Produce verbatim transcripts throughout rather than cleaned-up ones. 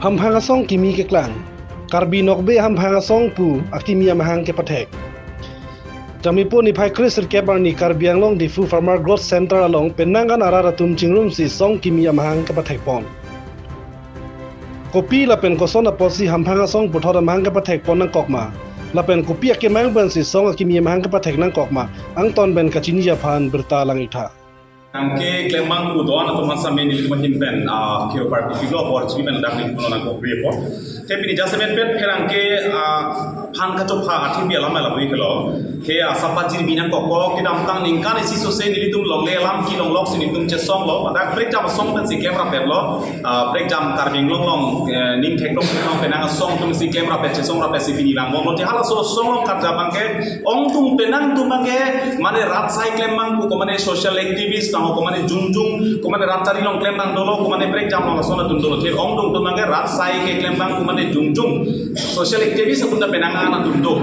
Hamphang asong kimi keklang. Karbi Nokbe Hamphang asong pu akimi amahang kepathek. Jamipo niphai kresirkep arni Karbi Anglong Diphu Farmer Growth Center along penang an arat atum chingrumsi song kimi amahang kepathekpon. Kopi lapen koson apotsi Hamphang asong puthot amahang kepathekpon nangkokma, lapen kopi akemang pensi song akimi amahang kepathek nangkokma, angton pen kachini aphan birta lang-iktha. Anke klembang pu do-an atum aphan sitame nelitum ahin pen, ah, kio party pilo bor chibi pen dak nelitum nangkokri po. Te pini jasemet pet pherangke, ah, phan kachopha athimpi alam ala bui kelo. Ke asap pajirbi nangkokpo, kedamtang ningkan isi sose nelitum longle alam kelong loksi nelitum chesonglo. Dak prekjam asong pensi klem rapetlo. Ah, prekjam Karbi Anglong along, eh, ning theklong theklong penang asong atumsi klem rapet chesong rapetsi pini vangbomlo. Te halaso asong along karjap abangke ongdung penang atum abangke, mane rat asai klembang pu, komane social activist, tangho komane jongjung, komane rat chari along klembang dolo, komane prekjam along ason atum dolo. Te ongdung atum abangke rat asai keklembang pu, mane jongjung, social activist atum ta penang an atum do.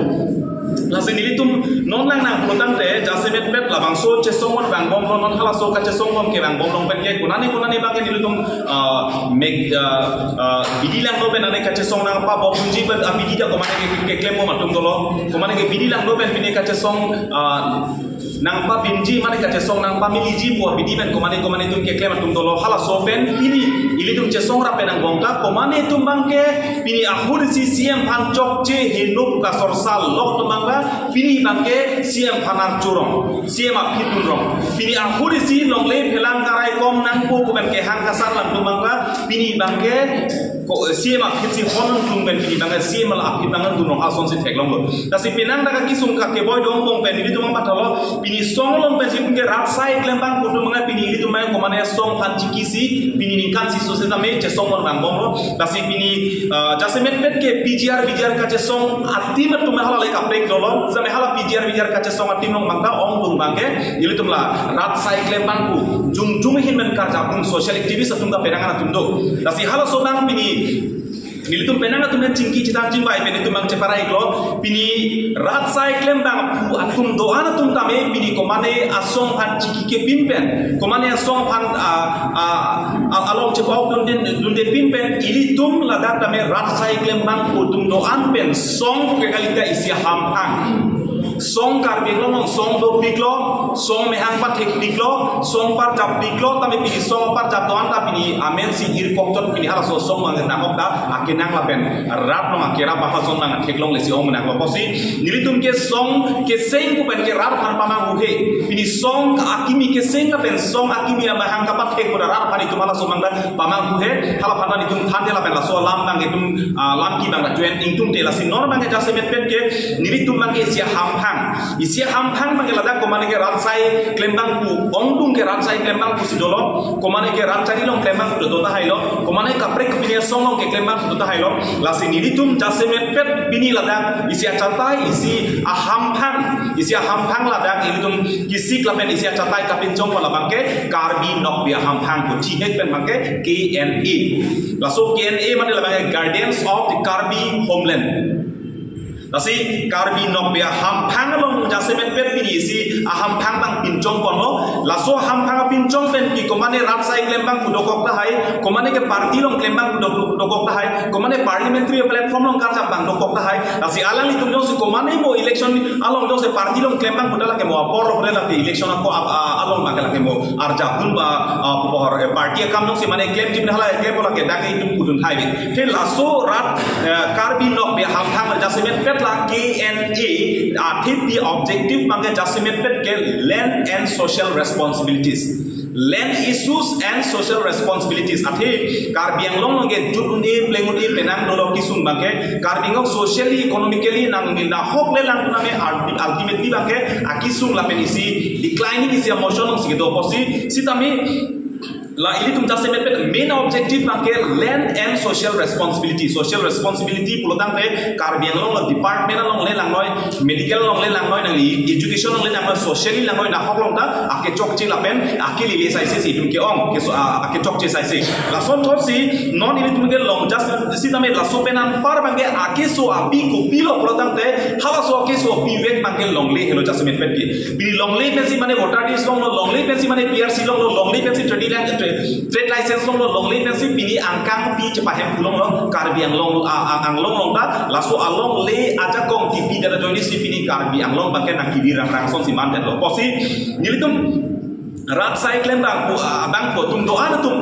Lasi nelitum non nang nangputangte jasemet pet labangso chesong mon vangbomlo, non halaso kachesong bom ke vangbom along pen ke konane konane abangke nelitum, ah, mek, ah, ah, bidi langno pen ane kachesong nangpabomdunji pen, ah, bidi ta komane ke, ke, keklembom atum dolo, komane ke bidi langno pen pini kachesong, ah, nangpabimji, mane kachesong nangpamiliji pu abidi pen komane komane atum keklem atum dolo. Halaso pen pini ilitum chesong rap pen angbong ta komane atum abangke pini ahut isi C M aphan chokche heno pu kasorsal lok atum abangke pini abangke C M aphan archurong, C M aphi tunrong. Pini ahut isi longle phelang karai kom nangpo pu pen kehang kasar lang atum abangke pini abangke ko, C M aphi si hon tung pen pini abangke C M la aphi abang tunrong asonsi theklonglo. Lasi penang dak kesung kake boi dong pong pen nelitum pathalo, pini song along pensi pun ke rat asai klembang pu atum abangke pini ilitum abangke komane song aphan chikisi pini ningkan isi sose tame chesong mon vangbomlo. Lasi pini, ah, jasemet pet ke P G R V G R kachesong atim atum hala le kaprek dolo. Jame hala P G R V G R kachesong atim along abangke ongdung abangke ilitum la rat asai klembang pu jongjung ahin pen karjap atum social activist atum ta penang an atum do. Lasi halaso abang pini nelitum penang atum pen chingki chethan chingvai pen nelitum abang cheparai-iklo, pini rat asai klembang pu atum do-an atum tame pini komane asong aphan chiki kepin pen, komane asong aphan, ah, ah, ah, along chepaok dunde, dunde pin pen ilitum ladak tame rat asai klembang pu atum do-an pen song ke kalita isi Hamphang. Song Karbi Anglong along song dopiklo, song mehang pathekpiklo, song parjappiklo, tame pini song parjap do-an ta pini amen si irkok chot pini halaso song abang nangkok ta akenang lapen rat along akerap ahason abang theklongle si ong nangkok pusi nelitum ke song keseng pu pen ke rat aphan pamanghuhe. Pini song akimi keseng lapen song akimi amahang kapathek pu ta rat aphan itum halaso abang ta pamanghuhe, hala aphan ta nelitum thanthe lapen laso alam abang itum, ah, lam ki abang ta join ingtungte. Lasi non abangke jasemet pet ke nelitum abangke isi Hamphang. Isi Hamphang abangke ladak komane ke rat asai klembang pu, ongdung ke rat asai klembang pusi dolo, komane ke rat chari along klembang pu do tahailo, komane kaprek pini asong along keklembang pu do tahailo. Lasi nelitum jasemet pet pini ladak isi achatai, isi aHamphang, isi aHamphang ladak ilitum kisik lapen isi achatai kapinchong pu labangke Karbi Nokbe Hamphang pu thihek pen abangke K N A. Laso K N A mane labangke Guardians of the Karbi Homeland. Lasi Karbi Nokbe Hamphang along jasemet pet pini isi aHamphang abang pinchongponlo. Laso Hamphang apinchong pen ke komane rat asai klembang pu dokok tahai, komane ke party along klembang pu dok-, dokok tahai, komane parliamentary platform along karjap abang dokok tahai. Lasi alanglitum jongsi komane mo election along jongsi party along klembang pu ta lake mo apor lo pu ta lake election ako ap-, a-, along abangke lake mo arjapdun ba, ah, pu bohor, eh, party akam jongsi mane klemji pu ta hala klem pu lake dak itum pudun hai. Te laso rat, eh, Karbi Nokbe Hamphang jasemet pet la K N A, athe pini objective abangke jasemet pet ke land and social responsibilities. Land issues and social responsibilities. Athe Karbi Anglong along ke jut un-e pleng un-e penang dolo kesung abangke Karbi Anglong socially, economically nang nahok le lang tame ulti-, ultimately abangke akesung lapen isi declining isi amotion alongsi kedo pusi sitame la ilitum jasemet pet main objective abangke land and social responsibility. Social responsibility pulotangte Karbi Anglong along department along le langnoi, medical along le langnoi, nangli education along le langnoi, socially langnoi, nahok along ta akechokche lapen akelele saise si itum ke-ong, keso, a, akechokche saise. Lasonthotsi non ilitum kelong just sitame laso pen anpar abangke akeso api kopilo pulotangte halaso akeso apivek abangke longle helo jasemet pet ke. Pini longle pensi mane voter list longlo, longle pensi mane P R C longlo, longle pensi thirty lang, Trade license longlo, longle pensi pini angkang pi chepahem pulonglo, Karbi Anglong, a, a, Anglong along ta, laso alongle ajakong kipi dana joinisi pini Karbi Anglong abangke nangkiri rangrang asonsi mandetlo. Pusi nelitum rat asai klembang pu, a, abang pu atum do-an atum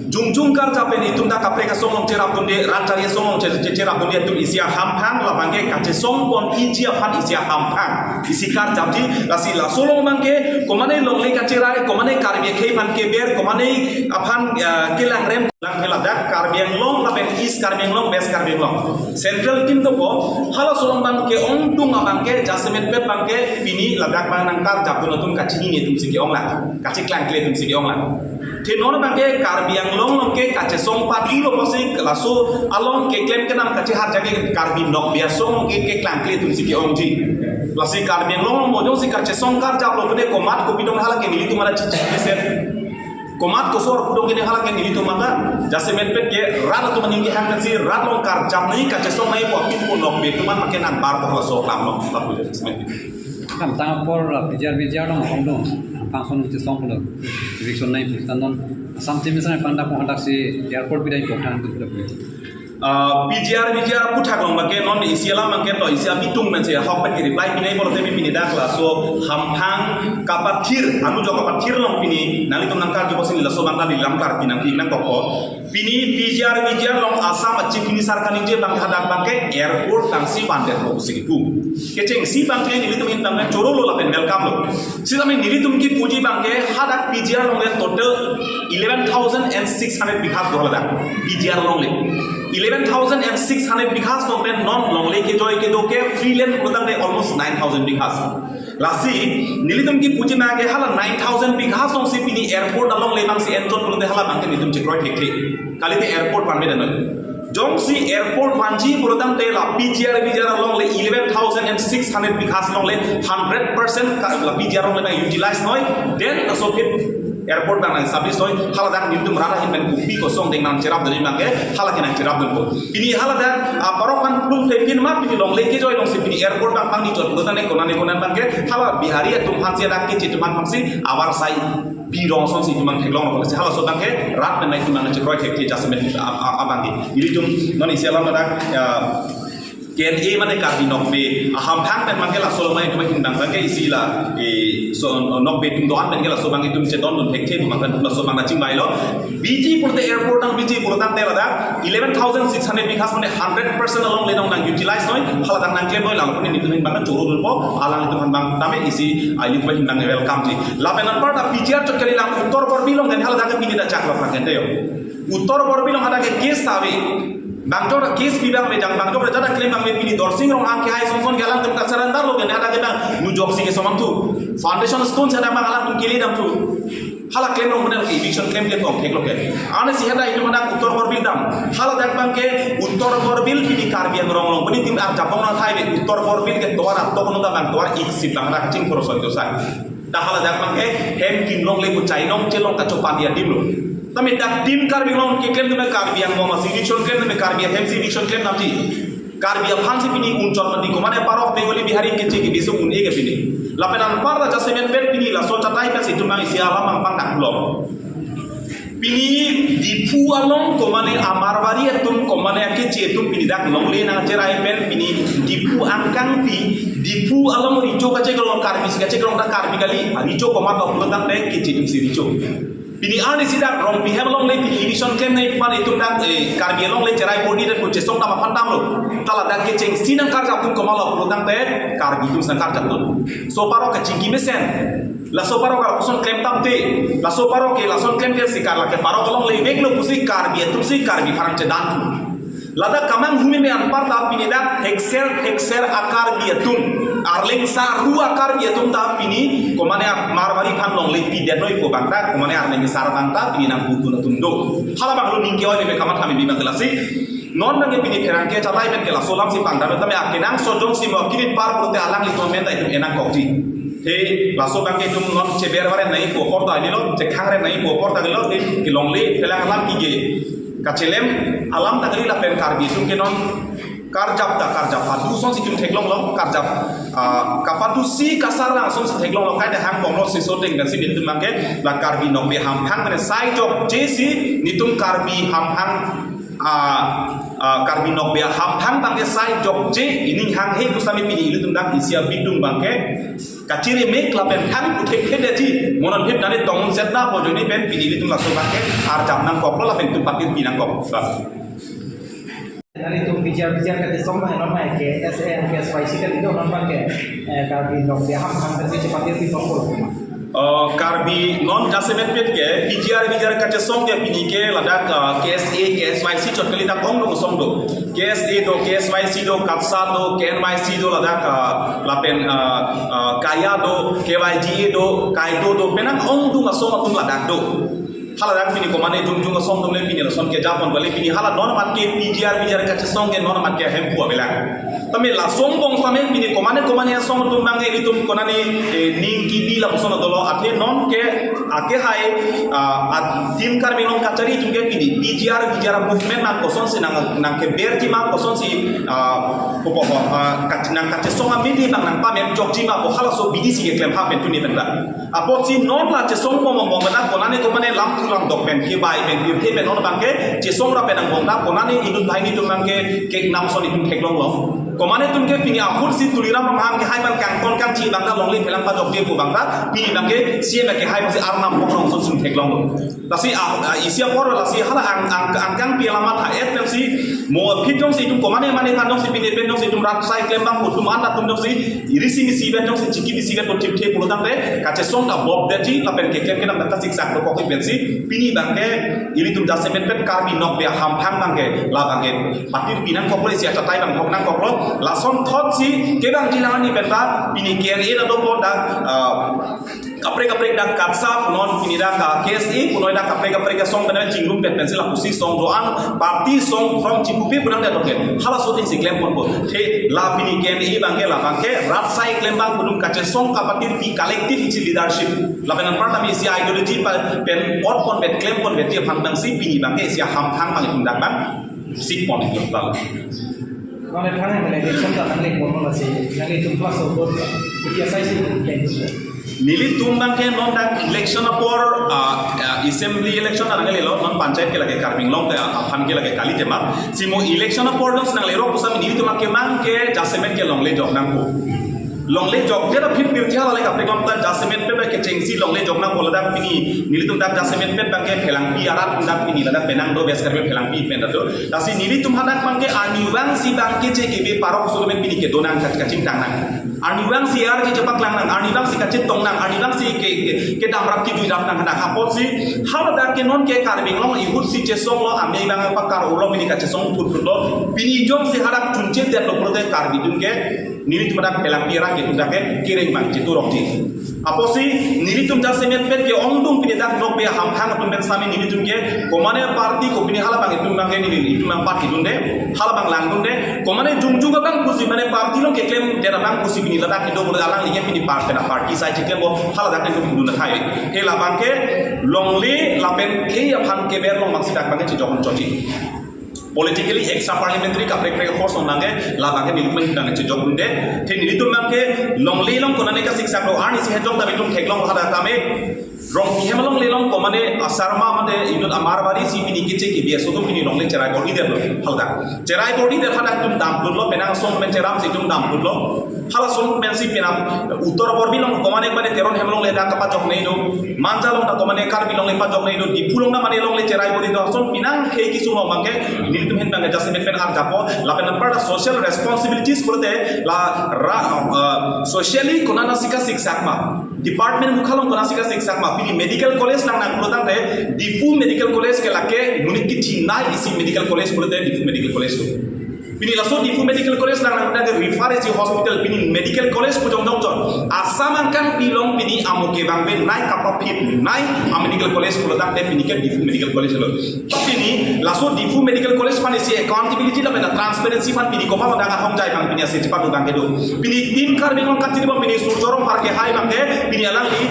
jongjong karjap pen itum ta kaprek asong along cherapdunde, rat chari asong along che-, che-, cherapdunde atum isi ahamphang, labangke kachesong pon iji aphan isi ahamphang isi karjapji. Lasi laso along abangke komane longle kacherai, komane Karbi akhei aphan keber, komane aphan, ah, kelangrem, lang ke ladak Karbi Anglong lapen East Karbi Anglong, West Karbi Anglong. Central team dopo, halaso along abangke ongdung abangke jasemet pet abangke pini ladak abang nangkarjapdun atum kachinine atumsi ke-ong lang, kacheklangkle atumsi ke-ong lang. Te non abangke Karbi Anglong along ke kachesong pati lo pusi laso along keklem kenam kacheharjap ke Karbi Nokbe Asong along ke keklangkle atumsi ke-ongji. Lasi Karbi Anglong along mo jongsi kachesong karjaplo pune komat kopi dong hala ke nelitum hala chichi mesen. Komat kosor pudong kene hala ke nelitum maka jasemet pet ke rat atum aning kehang pensi rat along karjap nangji, kachesong nangji pu apin pu Nokbe atum an make nangbar ko laso aklam along lapu jasemet. Kam tang apor la P G R V G R along ongdung, tang son chesong pulo, eviction nangji pu, ta non Assam Chief Minister aphan dak hadak si airport bidai ko tang tu pulo. Ah, P G R V G R aputhak along abangke non isi alam abangke to isi abitung mense ahok pen reply pinai pulote pini dak laso hamphang kapathir, anu jok kapathir along pini nanglitum nangkarju pusi laso abang kali lam kar pinang pinang kokpo. Pini P G R V G R along Assam a Chief Minister kaningje abang hadak abangke airport tangsi vandetpo pusi kipu. Kechengsi abangke nelitum ahin abangke chorolo lapen welcome lo. Sitame nelitum kipuji abangke hadak P G R alongle total eleven thousand and six hundred bighas do ladak P G R alongle. Eleven thousand and six hundred bighas along pen non longle kejoi kedo ke free land pulotangte almost nine thousand bighas. Lasi nelitum kipuji abangke hala nine thousand bighas alongsi pini airport alongle abangsi enchot pulote hala abangke nelitum chekroi thekthe. Kalite airport vanve danoi. Jongsi airport vanji pulotangte la P G R V G R alongle eleven thousand and six hundred bighas alongle hundred percent ka la P G R alongle nang utilize noi, then laso ke airport abang nang establish noi, haladak nelitum rat ahin pen kopi kosong deng nangcherapdun abangke, hala ke nangcherapdunpo. Pini haladak, ah, parok aphan plum thepin ma pini longle kejoi alongsi pini airport abang pangni chot pulotangte konane konan abangke, hala Bihari atum aphansi dak keche atum aphansi abar sai birong asonsi itum abang theklonglo, lasi halaso abangke rat pen nangtum nangchekroi thekthe jasemet a, a, abangke. Nelitum non isi alam ladak, ya, K N A mane Karbi Nokbe ahamphang pen abangke laso along itum ahin abang abangke isi la, eh, so, Nokbe atum do-an pen ke laso abang itum chedondun thekthe pu abang laso abang nangchingvailo. Biji pulote airport nang biji pulotangte ladak eleven thousand six hundred bighas mane hundred percent alongle nang utilize noi, haladak nangklem noi, lalu pun nelitum ahin abang chorodunpo, alanglitum ahin abang tame isi, ah, itum ahin abang welcome ji. Lapen anparta P G R chot kalilang Uttar Borbil along, dan haladak pini dak chak lo pangkente yo. Uttar Borbil along hadak ke case ta ave. Bangjok case pi abang ave, jang bangjok jada klem abang ave, pini Dorsing Ronghang ke hai son son ke alangtum ta surrender lo, dan hadak ke abang nujoksi ke somang thu. Foundation stone sa abang alangtum kele dam thu. Hala klem rong model ke eviction klem klem kong theklo ke. Ansi hadak itum hadak Uttar Borbil dam. Haladak abangke Uttar Borbil pini Karbi Anglong along pini tim arjapong nang thai ave, Uttar Borbil ke tovar atok nang abang tovar ik sip abang hadak ching poro soi dosai. Ta haladak abangke hem kim longle pu chainong chelong kachopan dia dim lo. Tame dak tim Karbi Anglong keklem tame Karbi Anglong masi eviction klem tame Karbi ahem si eviction klem namji. Karbi aphansi pini unchot mati komane parok Bengali Bihari keche ke bisu un-e ke pini. Lapen anparta jasemet pen pini laso chatai pen si itum abang isi alam abang pangdak pulo. Pini Diphu along komane a-Marwari atum komane akeche atum pini dak longle nangcherai pen pini Diphu angkang pi Diphu along recho kachekrong Karbi si kachekrong ta Karbi kali. Recho komat along pulotangte keche atum si recho. Pini arnisi dak Rongpi hem alongle pini eviction klem nangji aphan itum dak, eh, Karbi alongle cherai pon di dak pu chesong dam aphan damlo. Ta ladak kechengsi nangkarjap atum komat along pulotangte Karbi atum si nangkarjapdun. So parok kachingki mesen. Laso parok arloson klem tangte. Laso parok ke lason klem ke si kar lake parok alongle veklo pusi Karbi atum si Karbi pherang chedan. Ladak kamang humi me anparta pini dak thekser thekser a-Karbi atum, Arleng sa ru a-Karbi atum ta pini komane a-Marwari aphan longle pidetnoi pu abang ta komane Arleng sar abang ta pini nangpudun atum do. Hala abang lo ning ke-oi me kamatha me bi abang ke lasi. Non abang ke pini pherang ke chatai pen ke laso alam si pangdam tame akenangsot jongsi mo kirit par pulote alanglitum amen ta itum enangkokji. He laso abang ke itum non cheber varen nangji pu apor ta nilo, chekhang ren nangji pu apor ta nilo, he kelongle phelang alam kike kachelem alam ta kali lapen Karbi atum ke non Karjap ta karjap, padu asonsi itum theklonglo, karjap, ah, kapadu si kasarang asonsi theklonglo, kaita hang bomlo si shooting dan si itum abangke la Karbi Nokbe Hamphang mane sai jokje si itum Karbi Hamphang, ah, ah, Karbi Nokbe Hamphang abangke sai jokje, ining hanghe pu sami pini ilitum dak isi abidung abangke kachiri mek lapen hang kuthek khede ji, monon hip nani tong set na po joni pen pini ilitum laso abangke arjap nangkoklo lapen itum patir pi nangkok. Nelitum P G R, P G R kachesong ma, non ma ke S A and K S Y C kali do, non ma ke, eh, Karbi Nokbe Hamphang kali chepatir pi bokol. Oh, Karbi non jasemet pet ke P G R, P G R kachesong ke pini ke ladak, ah, K S A, K S Y C chot kali, dak ongdung asong do. K S A do, K S Y C do, KATSA do, K N Y C do, ladak, ah, lapen, ah, ah, KAYA do, K Y G A do, KAIDO do, penang ongdung asong atum ladak do. Hala dak pini komane jongjong asong atum le pini lason kejapon bali pini hala non amat ke P G R, P G R kachesong ke non amat ke hempu avelang. Tame lason bong tame pini komane komane asong atum abangke ilitum konane, eh, ning kibi lapuson dolo, athe non ke ake hai, ah, at Team Karbi Anglong kachari atum ke pini P G R, P G R movement nang kosonsi nang, nangkeberji ma, kosonsi, ah, kopo, ah, kach-, nangkachesong amidi nang nangpamem jokji ma, bo halaso bidi si keklem ha pen tuni pen ta. Apotsi non la chesong bom bom pen ta konane komane lam thu lam dok pen kebai pen pirthe pen non abangke chesong ra pen angbong ta konane inut banghini atum abangke keknam ason itum theklonglo. Komane atum ke pini ahut si Tuliram Ronghang ke hai abang kangton kangchi abang ta longle phelang pajokje pu abang ta pini abangke C M ke hai abang si arnam bok rong ason si theklonglo. Lasi, ah, ah, isi apor lasi hala ang, ang, angkang pi alamat ha-et pensi mo aphi jongsi itum komane mane kan jongsi pini pen jongsi itum rat sai klem abang pu atum an atum jongsi iri si misi pen jongsi chiki misi pen pu thipthe pulo tangte kachesong ta bok detji lapen keklem kedam ta kasiksak dokok pensi pini abangke ilitum jasemet pen Karbi Nokbe Hamphang abangke la abangke patir pi nangkoklo, isi achatai abang thok nangkoklo, lason thotsi kevangji lang ani pen ta pini K N A ta dopo dak, ah, kaprek kaprek dak KATSA punon pini dak, ah, K S A punon dak kaprek kaprek asong pen chingrum pen pensi lapusi asong do-an party asong from chipupi pu nang dak doke. Halaso atumsi klemponpo. The la pini K N A abangke la abangke rat sai klem abang pu atum kachesong kapatir pi collective isi leadership. Lapen anpar tame isi ideology pa pen otpon pen klemponbetji aphan abang si pini abangke isi ahamphang abang itum dak abang sikpon itum tal. Nonke thang election ta nangle kono lasi nanglitum plus vote ipia sai si nangle. Nelitum abangke non dak election apor, ah, ah, assembly election ta nanglelo, non panchayat ke lake Karbi Anglong ke, ah, aphan ke lake kali tema. Si mo election apor dong si nanglelo pu sami nelitum abangke mang ke jasemet ke longle jok nangpo. Longle jokje ta phit pirthe hala le kaprek lam ta jasemet pen kechengsi longle jok nangpo, ladak pini nelitum dak jasemet pen abangke phelangpi arat dak pini ladak penang do bes Karbi phelangpi pen do. Lasi nelitum hadak abangke arnivang si abangke che kebe parok so pen pini kedo nang kach-, kachingthang nang. Arnivang si arje chepaklang nang, arnivang si kachetong nang, arnivang si ke, ke, kedam rap kejui rap nang hadak apotsi haladak ke non ke Karbi Anglong ihut si chesonglo, ame abang pakar ulo pini kachesong phut phutlo. Pini jongsi hadak chunche detlo pulote Karbi atum ke nelitum dak phelangpi arat ke dak ke kereng abang cheturokji. Apotsi nelitum jasemet pen ke ongdung pini dak Nokbe Hamphang atum pen sami nelitum ke komane party ko pini hala abang itum abangke nelitum abang party dunde, hala abang langdunde, komane jongjong abang pusi mane party along keklem det abang pusi pini ladak kedo bole alang lagi pini party na party sai chiklempo haladak ke dun khai. He la abangke longle lapen khei aphan keber along abang si dak abangke chejokdun chotji. Politically extra parliamentary kaprek kaprek force along abangke la abangke nelitum abangke chejokdunde. The nelitum abangke longle along konane kasiksak do, arnisi hejok ta itum theklong hadak tame Rongpi hem alongle along komane asarma mane inut Amarbari si pini keche ke bias atum pini longle cherai bor-i detlo haladak. Cherai bor-i det hadak itum damphutlo, penang asong pen cheram si itum damphutlo. Hala asong pen si penang Uttar Borbil along komane mane Teron hem alongle dak kapajok nei do. Manja along ta komane Karbi longle pajok nei do. Diphu along ta mane longle cherai bor-i do. Asong penang khei kesung along abangke nelitum ahin abangke jasemet pen arjappo. Lapen anpar ta social responsibilities pulote la ra, uh, socially konane si kasiksak ma. Department mukha along konane si kasiksak ma, pini medical college nang nang pulo tangte, Diphu Medical College ke lake monit kechinai isi medical college pulote Diphu Medical College do. Pini laso Diphu Medical College nang nang tangte refer isi hospital, pini medical college pu jongjong chot. Assam angkang pi along pini amo kevang pen nai kapapit nai a medical college pulo tangte pini ke Diphu Medical College lo. Pini laso Diphu Medical College aphan isi accountability lapen transparency aphan pini komat adang ahongjai abang pini ase chepadu abangke do. Pini Team Karbi Anglong kachiri abang pini Surjya Rongphar ke hai abangke pini alangli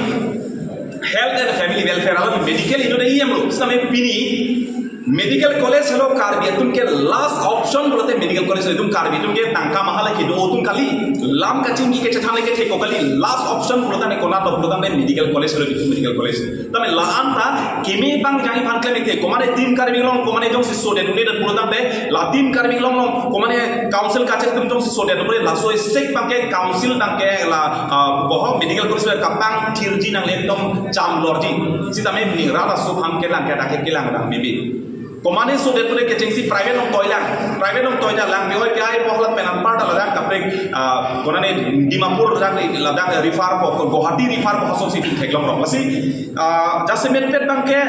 Health and Family Welfare along medical inut E M lo. Same pini Medical college helo Karbi atum ke last option pulote medical college helo. Itum Karbi atum ke tangka mahala kedo atum kali, lam kachingki kachethan le kethek kok kali, last option pulote ne konat pulote ne medical college helo, itum medical college. Tame la-an ta kimi pang jai phan klem ite, komane Team Karbi Anglong, komane jongsi sodet un'edet pulo tangte, la Team Karbi Anglong along, komane council kachet atum jongsi sodet un'edet, laso isik abangke council abangke la, ah, bohok medical college kapangthirji nangle, ekdom chamlorji. Sitame pini rat aso aphan kelang ke dak kelang dang mimi. Komane sodet un'edet kechengsi private along toilang, private along toilang, lang, bioi pi ai bohok lat pen anpar ta ladak kaprek, ah, konane Dimapur ladak, ladak refer ko, Guwahati refer ko, asonsi theklong rong. Lasi, ah, jasemetpet abangke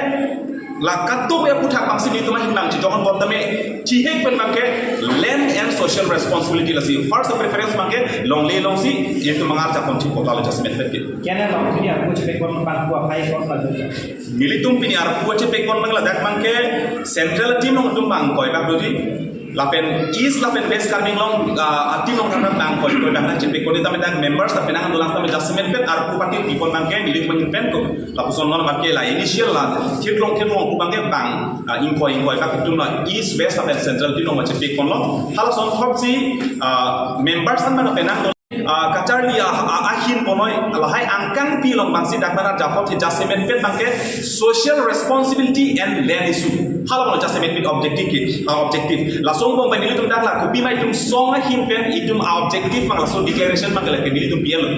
la katuk ya puthak abangsi nelitum ahin abang chijokon bom tame, chihek pen abangke land and social responsibility lasi. First preference abangke longle alongsi itum mangar chapon chipotalo jasemetpet ke. Kene long pini arpu chepekpon abang ko aphai ko ladak. Nelitum pini arpu chepekpon abang ladak abangke central team along itum bang koi bang doji. Lapen East lapen West Karbi Anglong, ah, a-team along tame bang koi koi bang nangchepekpon tame dak members lapen nang dolang tame jasemetpet arpu pati pipon abangke nelitum ahin pen ko. Lapuson non abangke la initial la thirlong thirlong pu abangke bang, ah, ingkoi ingkoi bang itum la East West lapen central team along chepekponlo. Halason thotsi, ah, members an abang lapen nang ah, kacharli a, a, ahin ponoi, lahai angkangpi along abangsi dak mana japot he jasemetpet abangke social responsibility and land issue. Hala abang jasemetpet objective ke, ah, objective. Laso angbong pen nelitum dak la kopima itum song ahin pen itum a-objective abang laso declaration abangke lake nelitum P L O.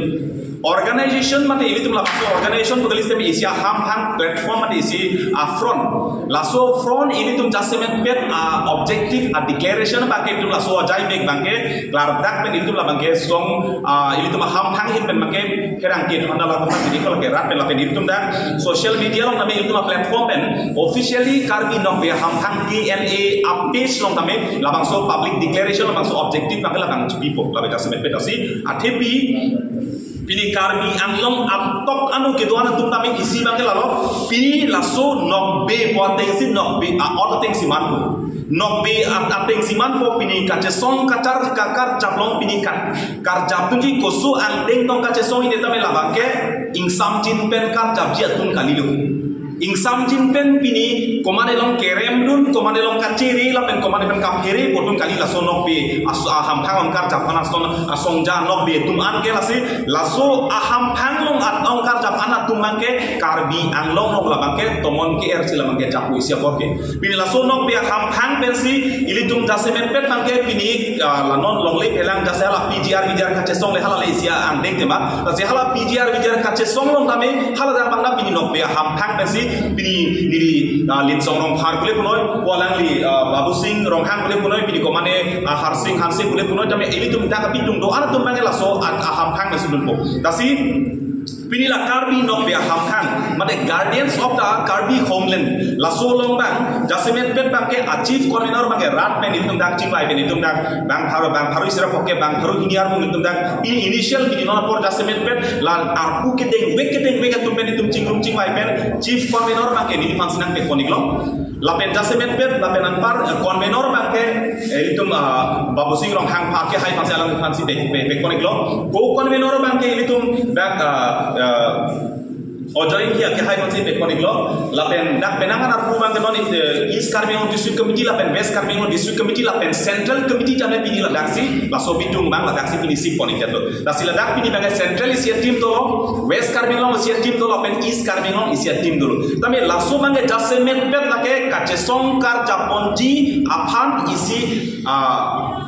Organization mate ilitum laso organization pu kali sitame isi ahamphang platform mate isi a-front. Laso front ilitum jasemetpet a-objective a-declaration abangke itum laso ajaibek abangke klardak pen itum labangke song, ah, ilitum ahamphang ahin pen abangke pherangke thonda latum abangke itum lake rat pen lapen itum dak social media along tame itum a-platform pen officially Karbi Nokbe Ahamphang K N A a-page along tame labangso public declaration labangso objective abangke labang chipipo labe jasemetpet asi athepi pini Karbi Anglong atok anu kedo-an atum tame isi abangke lalo, pini laso nokbe pu atengsi nokbe a-ot atengsi manpo. Nokbe at-, atengsi manpo pini kachesong kachar kakar chaplong pini kar, karjap tuji koso angdeng tong kachesong ine tame labangke ingsamjin pen karjapji atum kalilo. Ingsamjin pen pini komane along kerem dun, komane along kachere lapen komane pen kaphere po atum kali laso nokbe as-, ahamphang along karjap aphan ason asongja nokbe atum an ke lasi laso ahamphang along at along karjap aphan atum abangke Karbi Anglong along labangke tomon ke-er si labangke japu isi apor ke. Pini laso nokbe ahamphang pensi ilitum jasemetpet abangke pini, ah, la non longle phelang jase hala P G R V G R kachesong le hala le isi angdeng tema. Lasi hala P G R V G R kachesong along tame hala dak abang na pini nokbe ahamphang pensi pini neli, ah, Linsong Rongphar kule punoi, pu alangli, ah, Babusing Ronghang kule punoi, pini komane, ah, Harsing Hanse kule punoi, tame ilitum dak apitung do-an atum abangke laso a-, ahamphang pensi dunpo. Lasi pini la Karbi Nokbe Ahamphang, mate Guardians of the Karbi Homeland, laso along abang jasemetpet abangke a-chief convener abangke rat pen itum dak chingvai pen itum dak bang pharo, bang pharo isi ra pok ke bang pharo hini armu itum dak pini initial pini non apor jasemetpet la arpu kedengvek kedengvek atum pen itum chingrum chingvai pen chief convener abangke neliphan si nangpekpon iklo. Lapen jasemetpet lapen anpar, eh, convener abangke, eh, ilitum, ah, Babusing Ronghang aphan kehai aphansi alangphan si pek, pek, pekpon iklo. Co-convener abangke ilitum dak, ah, ah, Ajoy Ingti kehai aphansi pekpon iklo. Lapen dak penang an arpu abangke non, eh, East Karbi Anglong District Committee lapen West Karbi Anglong District Committee lapen Central Committee tame pini ladaksi laso apitung abang ladaksi pini sikpon iklo. Lasi ladak pini abangke Central isi a-team dolo, West Karbi Anglong isi a-team dolo, lapen East Karbi Anglong isi a-team dolo. Tame laso abangke jasemetpet lake kachesong karjap ponji aphan isi, ah,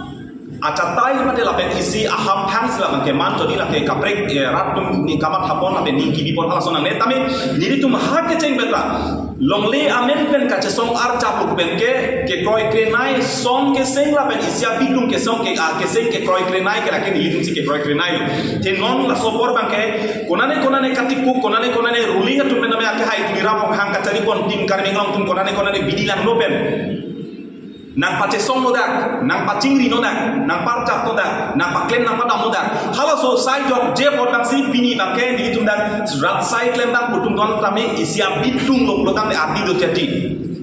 achatai mate lapen isi ahamphang si labangke man jodi lake kaprek, eh, rat atum ni kamathapon lapen ni kibipon halason nangne tame nelitum ha kecheng betra. Longle amen pen kachesong arjap pen ke, kekroi krenai song keseng lapen isi apitung kesong ke, ah, keseng kekroi krenai ke lake nelitum si kekroi krenai. Te non laso apor abangke, konane konane katiku, konane konane ruling atum pen tame akehai Tuliram Ronghang kacharipon Team Karbi Anglong atum konane konane bidi langno pen nangpachesongno dak, nangpachingri no dak, nangparjap no dak, nangpaklem nangpadam no dak. Halaso sai jokje apot abangsi pini abangke nelitum dak rat sai klem dak putum don tame isi apitung lo pulo tame adi do jadi.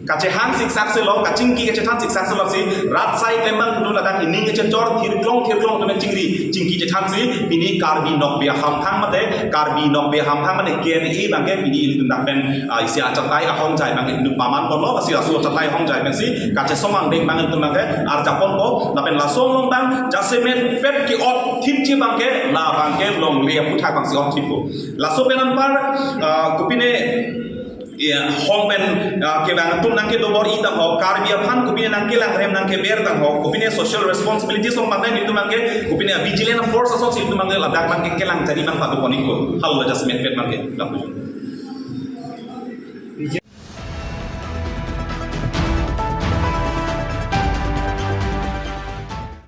kachehang siksak si lo, kachingki kachethan siksak si lo si, rat sai klembang kudu ladak ining kachechor thirklong thirklong atum chingri, chingki chethan si, pini Karbi Nokbe ahamphang mate, Karbi Nokbe ahamphang mate, K N A abangke pini ilitum dak pen, ah, isi achatai ahongjai abangke, nu paman ponlo, si laso achatai ahongjai pen si, kachesong angdeng abang ilitum abangke, arjapon po, lapen laso along abang, jasemet pet ke-ot thipji abangke, labangke longle aphuthak abang si ot thippo. Laso pen anpar, ah, kopine, ya, hong pen, ah, kevang atum nangkedo bor-i tangho, Karbi aphan kopine nangkelangrem nangkeber tangho, kopine social responsibility asong abangke ilitum abangke, kopine vigilant force asong si ilitum abangke ladak abangke kelang chari abang pado poniko. Halo jasemet pet abangke, lapu.